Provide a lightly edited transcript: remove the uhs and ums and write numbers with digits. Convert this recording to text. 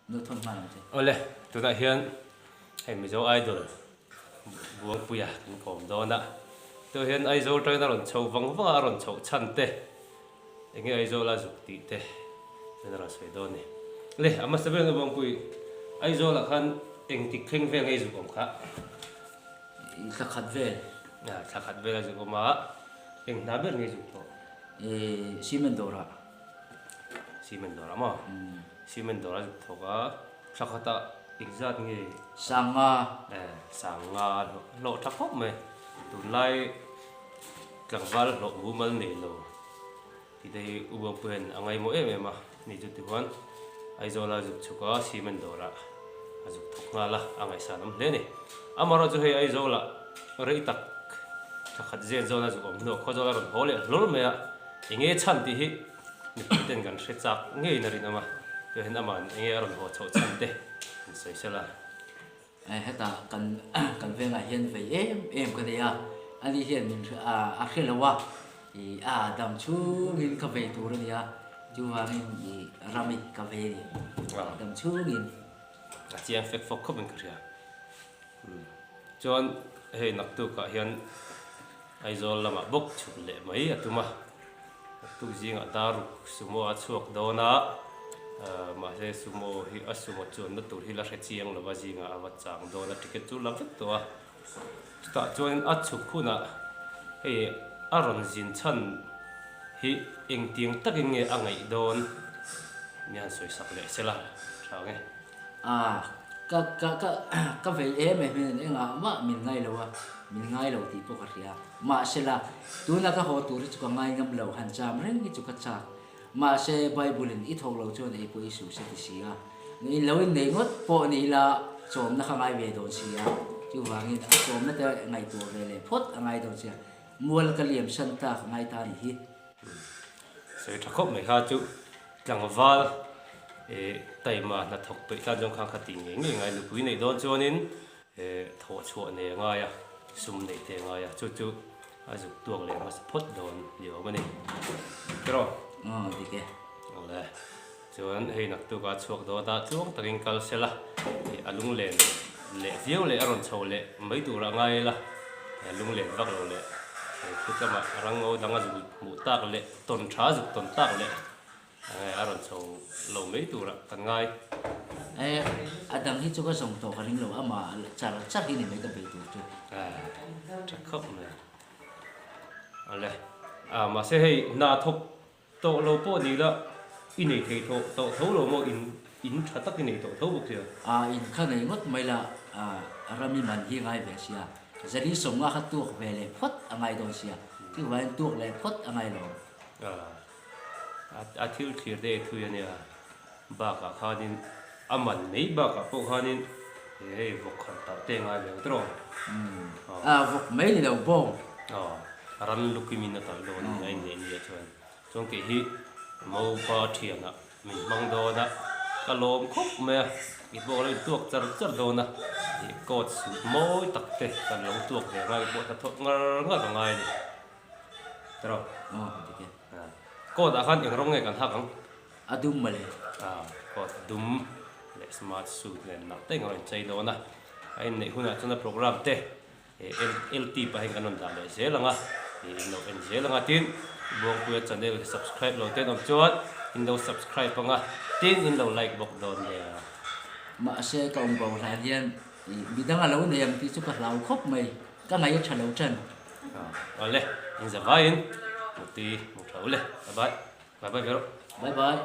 Nul thawn nghal ang che. Awle, tunah hian hei Mizo Idol Buangpuia kan kawm dawn a, tunah hian Aizawl atangin a rawn chho vang vang a, a rawn chhoh chhan te, enge Aizawl a zuk tih te chuan a rawn sawi dawn a ni. Le, a hmasa ber na Buangpui, Aizawlah khan engtik thleng vel nge i zuk awm kha? Thla khat vel. Thla khat vel a zuk awm a, eng hna ber nge i zuk tawh? Cement dawrah. Cement dawrah maw? Cement dawr a zuk thawk a, thla khatah engzat nge? Sanga. Eh, sanga hlawh tha khawp mai. Tunlai tlangval hlawh mumal nei lo tih te hi U Buangpui hian a ngaimawh em em a, ni chu tichuan Aizawla zuk chhuk a, cement dawrah a zuk thawk nghal a, a ngaihsan awm hle a ni. Amaherawhchu chu hei Aizawlah rei tak thla khat zen zawn a zuk awm hnuah Khawzawl a rawn haw leh hlawl mai a, enge chhan tih hi Mipui ten kan hre chak ngeiin a rinawm a, chuan ama'n enge a rawn haw chhoh chhan te an sawi sel a. Hetah kan kan vengah hian vei em em ka nei a, ani hian min a hre lo a, ih a dam chhungin ka vei tur a ni a, chuvangin ih rami ka vei a ni, dam chhungin. A chiang fek fawk khawpin ka hria. Chuan hei naktukah hian Aizawl lamah bawk chhuk leh mai a tum a, naktuk zingah daruk sumo a chhuak dawn a, mahse sumo hi a sumo chuanna tur hi la hre chiang lova zingah a va chang dawn a, ticket chu la vek tawh a, chutah chuan a chhuk hunah hei a rawn zin chhan hi engtiang takin nge a ngaih dawn mi han sawisak leh sela tha ang e. A, ka, ka, ka, ka vei em em hian engah mah min ngai lo a, min ngai lo tih pawh ka hria. Mahsela, tuna ka haw tur hi chu ka ngai ngam lo, han cham reng hi chu ka chak. Mahse, Bible-in i thawk lo chuan ei pawh i suh se ti si a. In lo innei ngawt pawh ni ila chawmna ka ngai ve dawn si a, chuvangin a chawmna te ngaihtuah ve leh phawt a ngai dawn si a, mual ka liam san ta ka ngai ta a nih hi. Sawi tha khawp mai kha chu tlangval eh taima hnathawk peih tan zawng khan kha tih ngei ngei ngai nupui neih dawn chuanin eh thawh chhuah nei a ngai a, sum neih te a ngai a, chu chu a zuk tuak leh hmasa phawt dawn ni awm a ni. Tiraw? Aw dik e. Awle. Chuan hei naktuk a chhuak dawt a, tluang takin kal sela ih a lunglen leh viau leh a rawn chho leh mai turah ngai ila, a lunglen vak lo leh he khut lamah rango dang a zuk hmuh tak leh tawn tha a zuk tawn tak leh a rawn chho lo mai turah kan ngai. Eh, a dang hi chu ka zawng tawh ka ring lo, amah char char hi ni mai ka bei tur chu. Eh, tha khawp mai. Awle, ah mahse hei hna thawk Tawh lo pawh ni la, i nei thei tawh tawh tho lo maw in in tha tak i nei tawh tho bawk sia. A in kha nei ngawt mai la, a ram i man hi ngai ve sia. Zali sawmnga kha tuak ve leh phawt a ngai dawn sia, chuvangin tuak leh phawt a ngai lo. A a thil thlir te thui a nia, bakah khanin a man mai bakah pawh khanin hei vawk khalh tarh te ngai ve ang tiraw. A vawk mai ni lo bawng. Ran lukimin a talh dawn a ni a inneih ni ah chuan. Chuan kei hi Mopa thianah min hmang dawn a, ka lawm khawp mai a, i pawh ka lo intuak char char dawn a, ih coat suit mawi tak te kan lo tuak ve ngai pawh hnathawh ngar ngar ka ngai a ni. Tiraw? Aw dik e. Coat ah khan eng rawng nge kan hak ang? A dum mawle. Coat dum leh smart suit nen nalh te engemaw inchei dawn a, a inneih hunah chuan a programme te LT pah hian kan rawn dah leh zel ang a, in lo en zel ang a, tin Buangpuia channel subscribe lo te an awm chuan in lo subscribe ang a, tin in lo like bawk dawn nia. Mahse ka awm bo hlan hian midang a lo nei ang tih chu ka hlau khawp mai, ka ngaih a tha lo tan. Awle, in za vaiin muti mu tha ule, bye bye, bye bye ve rawh. Bye bye.